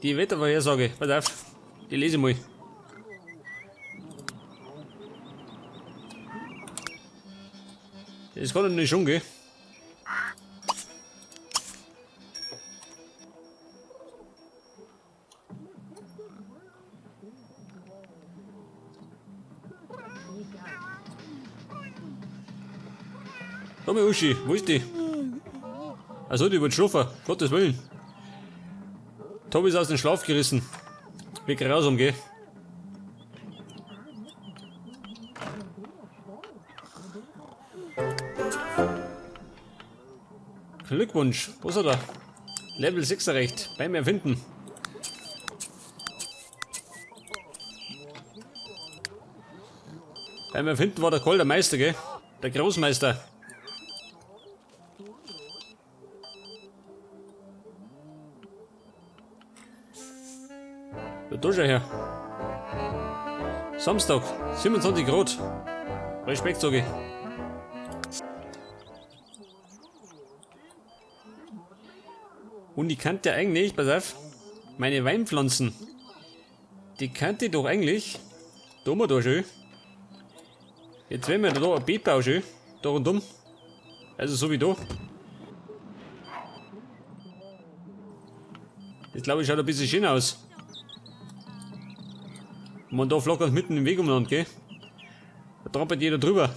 Die Wettervorhersage, pass auf, die lese ich mal. Das kann doch nicht schon gehen. Komm her, Uschi, wo ist die? Also die wird schlafen, Gottes Willen. Tobi ist aus dem Schlaf gerissen. Wie grausam, gell? Glückwunsch, was hat er? Level 6 erreicht, beim Erfinden. Beim Erfinden war der Koll der Meister, gell? Der Großmeister. Ja, da schau her. Samstag, 27 Grad. Respekt, sag ich. Und ich kannte eigentlich, pass auf, meine Weinpflanzen. Die kannte ich doch eigentlich. Da haben wir da schön. Jetzt werden wir da ein Beet bauen schön. Da rundum. Also so wie da. Das glaube ich schaut ein bisschen schön aus. Man da flackert mitten im Weg umeinander, gell? Da trampelt jeder drüber.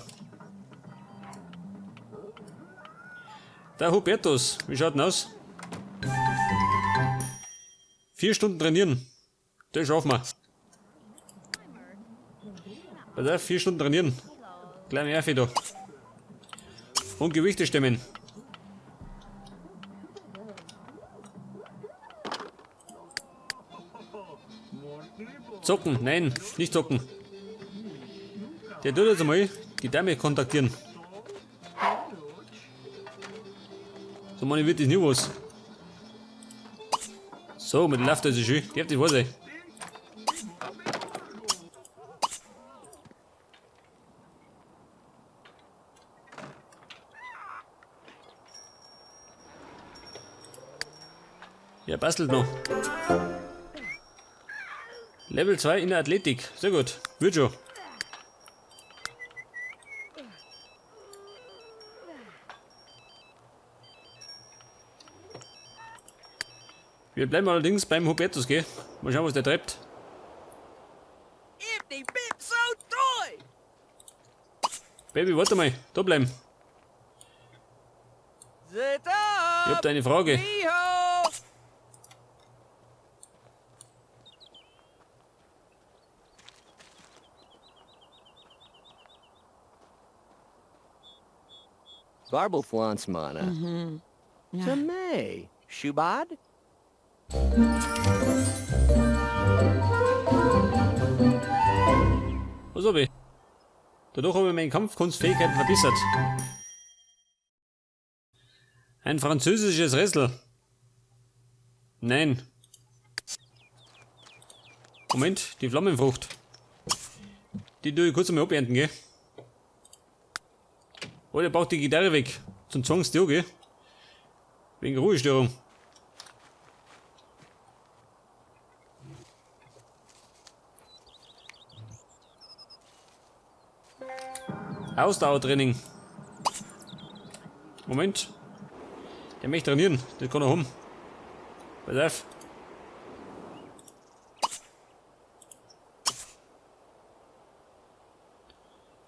Der Hubertus, wie schaut denn aus? 4 Stunden trainieren. Das schaffen wir. Pass auf, 4 Stunden trainieren. Gleich mehr da. Und Gewichte stemmen. Zocken, nein, nicht zocken. Der tut jetzt einmal die Dame kontaktieren. So, Mann, wird das nie was. So, mit läuft das schön. Die habt ihr was, ey. Ja, bastelt noch. Level 2 in der Athletik. Sehr gut. Wird schon. Wir bleiben allerdings beim Hubertus, gell? Mal schauen, was der treibt. Baby, warte mal. Da bleiben. Ich hab da eine Frage. Garble Flansmana. Tamay. Shubad? Was hab ich? Dadurch habe ich meine Kampfkunstfähigkeiten verbessert. Ein französisches Rätsel. Nein. Moment, die Flammenfrucht. Die tue ich kurz einmal abernten, gell? Oh, der braucht die Gitarre weg. Zum Zwangsdio, gell? Wegen Ruhestörung. Ausdauertraining. Moment. Der möchte trainieren. Das kann er haben. Pass auf.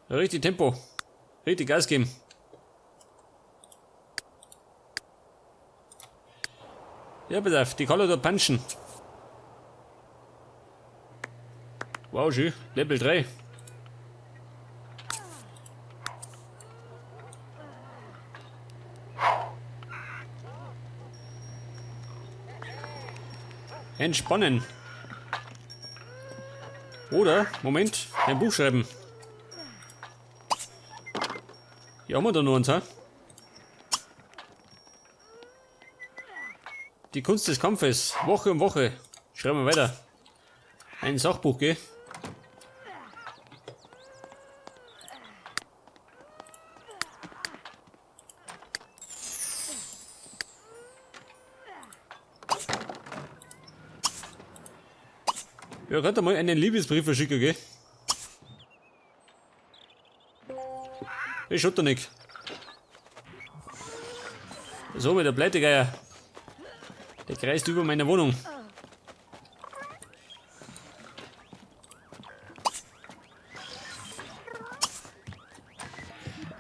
Richtig Tempo. Richtig Gas geben. Ja, pass auf, die kann er da punchen. Wow, schön. Level 3. Entspannen. Oder, Moment, ein Buch schreiben. Hier haben wir da noch eins, hä? Die Kunst des Kampfes, Woche um Woche. Schreiben wir weiter. Ein Sachbuch, gell? Ja, könnt ihr mal einen Liebesbrief verschicken, gell? Ich schaut da nicht. So, mit der Pleitegeier. Der kreist über meiner Wohnung.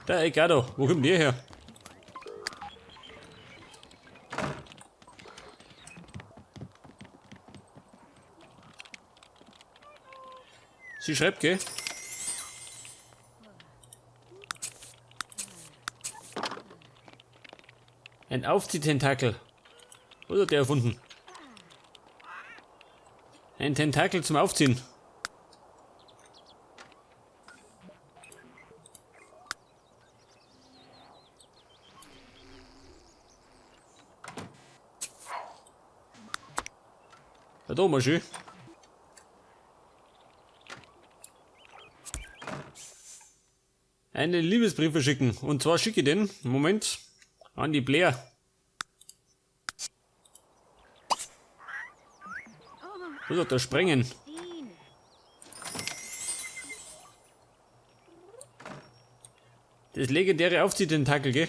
Da, Edgardo, wo kommt der her? Sie schreibt, gell? Ein Aufziehtentakel. Was hat der erfunden? Ein Tentakel zum Aufziehen. Ja, da mal schön. Einen Liebesbrief verschicken. Und zwar schicke ich den, Moment, an die Blair. Was hat der Sprengen? Das legendäre Aufziehtentakel, gell?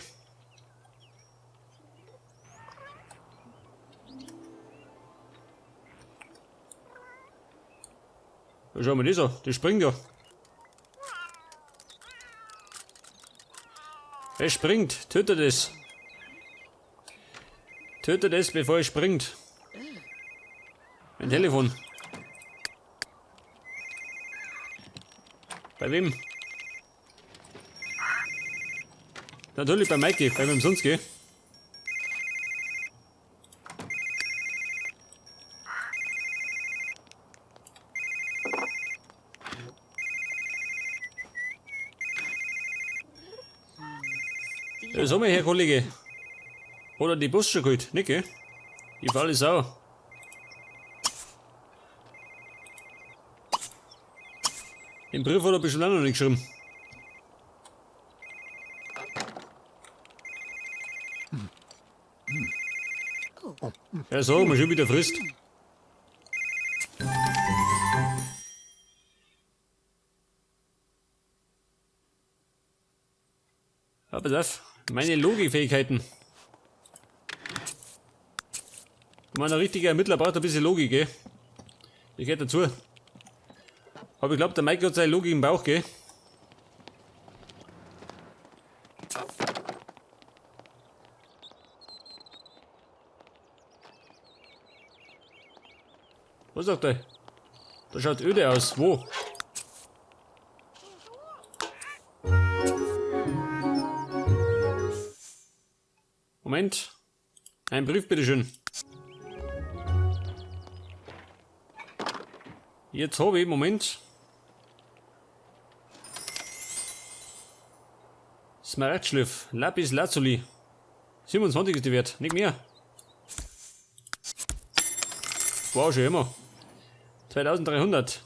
Ja, schau mal das an, das springt ja. Es springt, tötet es. Tötet es, bevor es springt. Mein Telefon. Bei wem? Natürlich bei Mikey, bei wem sonst, gell? Ja, sag mal, Herr Kollege. Hat er die Post schon geholt? Nicht, gell? Die faule Sau. Den Brief hat er bestimmt auch noch nicht geschrieben. Ja, so, mal schon wieder frisst. Ja, pass auf, meine Logikfähigkeiten. Ich meine, ein richtiger Ermittler braucht ein bisschen Logik, gell? Ich gehört dazu. Aber ich glaub, der Mike hat seine Logik im Bauch, gell? Was sagt der? Da schaut öde aus. Wo? Moment. Ein Brief, bitteschön. Jetzt hab ich, Moment. Smaragdschliff, Lapis Lazuli. 27 ist die Wert, nicht mehr. Wow, schon immer. 2300.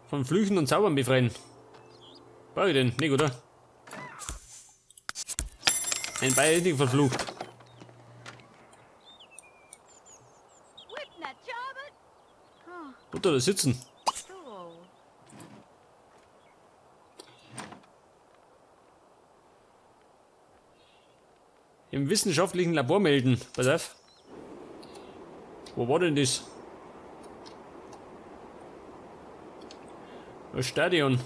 Von Flüchen und Zaubern befreien. Brauch ich den? Nicht, oder? Ein Bayer ist nicht verflucht. Wo da sitzen? Im wissenschaftlichen Labor melden. Pass auf. Wo war denn das? Das Stadion.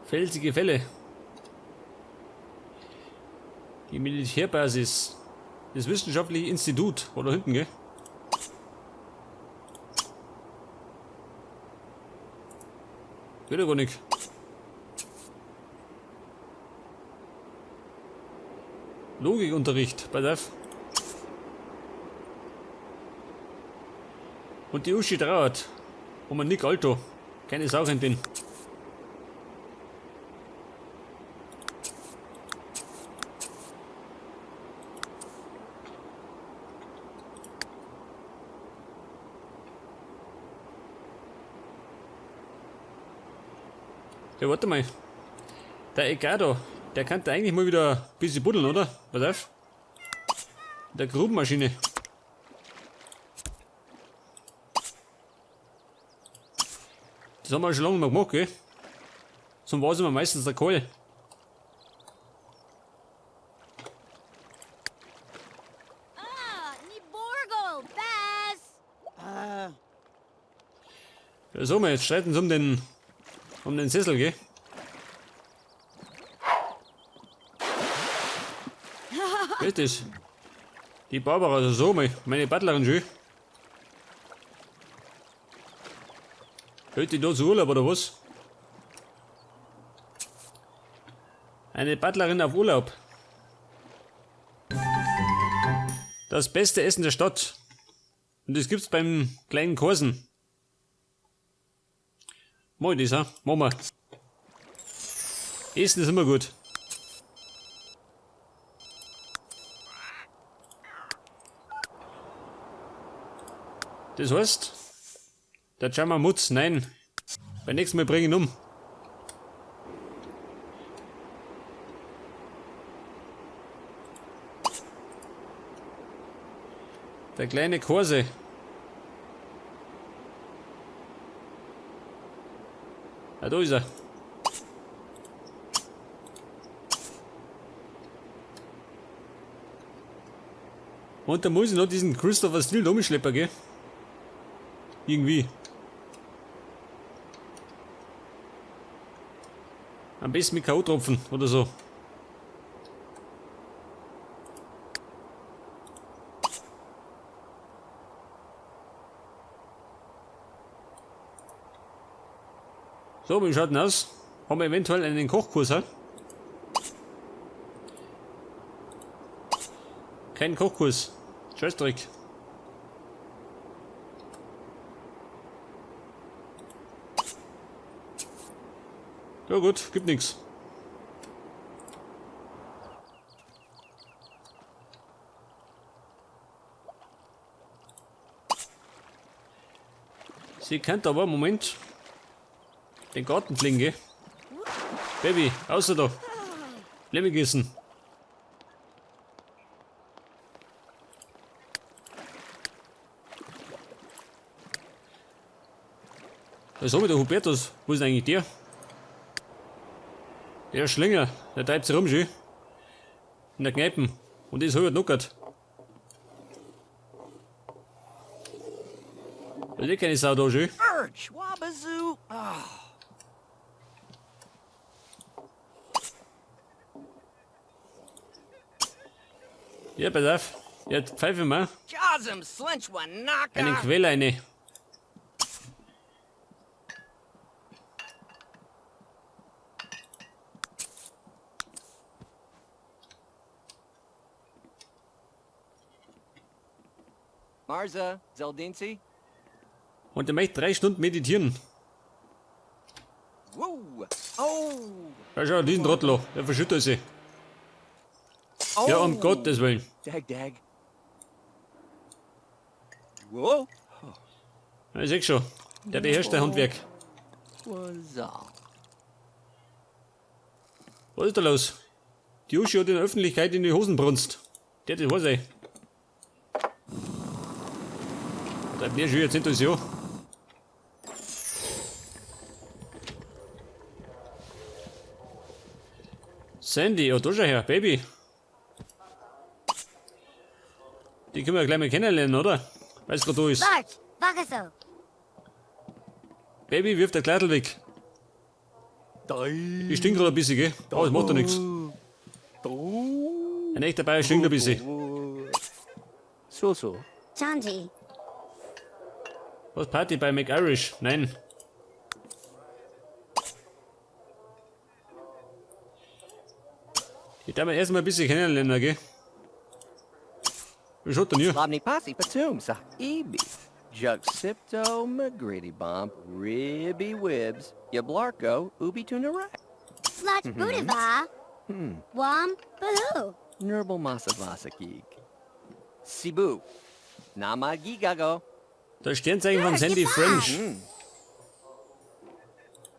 Felsige Fälle. Die Militärbasis. Das wissenschaftliche Institut. War da hinten, gell? Geht ja gar nicht. Logikunterricht, pass auf. Und die Uschi trauert. Um einen Nick Alto. Keine Sau kennt den. Ja, warte mal. Der Edgardo, der kann da eigentlich mal wieder ein bisschen buddeln, oder? Pass auf. Der Grubenmaschine. Das haben wir schon lange nicht mehr gemacht, gell? Zum war es immer meistens der Kohl. Ja, so, jetzt streiten sie um den Sessel, gell? Wer ist das? Die Barbara, also so, meine Butlerin schön. Hält die da zu Urlaub oder was? Eine Butlerin auf Urlaub. Das beste Essen der Stadt. Und das gibt's beim kleinen Korsen. Mach ich das, ha? Machen wir. Essen ist immer gut. Das heißt, der Jammer Mutz, nein. Beim nächsten Mal bring ich ihn um. Der kleine Korse. Ah, da ist er. Und da muss ich noch diesen Christopher Steele umschleppen, gell? Irgendwie. Am besten mit K O-Tropfen oder so. So, wie schaut denn aus? Haben wir eventuell einen Kochkurs, hä? Kein Kochkurs. Scheißdreck. Ja gut, gibt nix. Sie kennt aber, Moment, den Garten pflegen, gell? Baby, außer da. Blumen gießen. Was haben wir da, Hubertus? Wo ist denn eigentlich der? Der Schlinger, der treibt sich rum schön. In der Kneipe. Und das hab ich knockert. Da liegt keine Sau da schön. Ja, pass auf. Jetzt pfeife mal. Einen Quell eine. Marza, Zeldinzi. Und er möchte 3 Stunden meditieren. Wow. Oh. Ja, schau, diesen Trottel, der verschüttet sich. Oh. Ja, um Gottes Willen. Dag, dag. Wow. Ja, ich seh schon, der beherrscht dein Handwerk. Was ist da los? Die Uschi hat in der Öffentlichkeit in die Hosen brunst. Der, das weiß ich. Da bin ich schon jetzt hinter uns, ja. Sandy, oh, da schau her, Baby. Die können wir gleich mal kennenlernen, oder? Weil's grad da ist. Bart, wach so. Baby wirft der Kleidl weg. Ich stink grad ein bisschen, gell? Aber das macht doch nix. Ein echter Bayer stinkt ein bisschen. So, so. Chanji. Was, Party bei McIrish? Nein. Ich darf mir erstmal ein bisschen kennenlernen, gell? Wie schaut denn hier? Lobny Posse Patum Sa Ibi. Juxipto McGritty Bomb Ribby Wibs Yablarko Ubi Tunarak. Slot Budiva. Wam Bahu. Nurble Masavasa Geek. Cebu. Namagigago. Das Sternzeichen von Sandy French.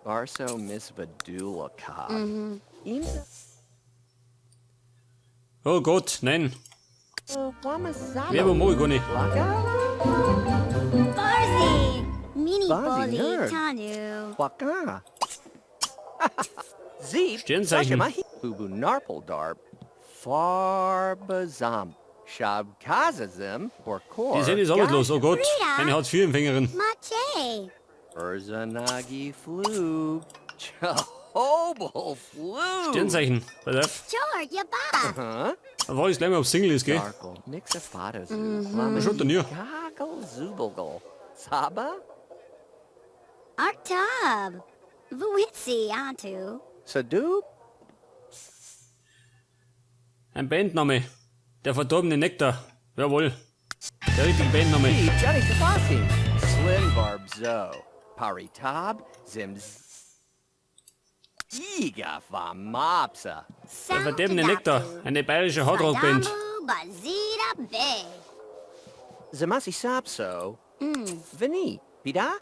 Barso Misvadula Ka. Oh Gott, nein. Wamasalo. Werbung mag ich gar nicht. Laka? Farzi. Mini Bazi Boli nerd. Tanu. Waka. Zeep. Sternzeichen. Sashimahi. Bubu Narpeldarp. Farbazam. Shabkazazim. Orkor. Die Sende ist arbeitslos, oh Gott. Eine Hartz-IV-Empfängerin. Mache. Urzanagi Flug. Jehobel Flug. Sternzeichen. Pass auf. Chor Yaba. Huh? Dann frag ich gleich mal, ob Single ist, gell? Darkle. Nixafadazu. Was schaut denn hier? Goggle Zubelgel. Saba? Artab. Vuitsi Antu. Sadoob? Ein Bandname. Der verdorbene Nektar. Jawohl. Der richtige Bandname. Johnny Tafasi. Slim Barbzo. Paritab. Zimz. Iga Famapsa. Der verdorbene Nektar. Eine bayerische Hardrock-Band. Sadamu Bazida Bay. Zamasi Sapso. Veni. Bida?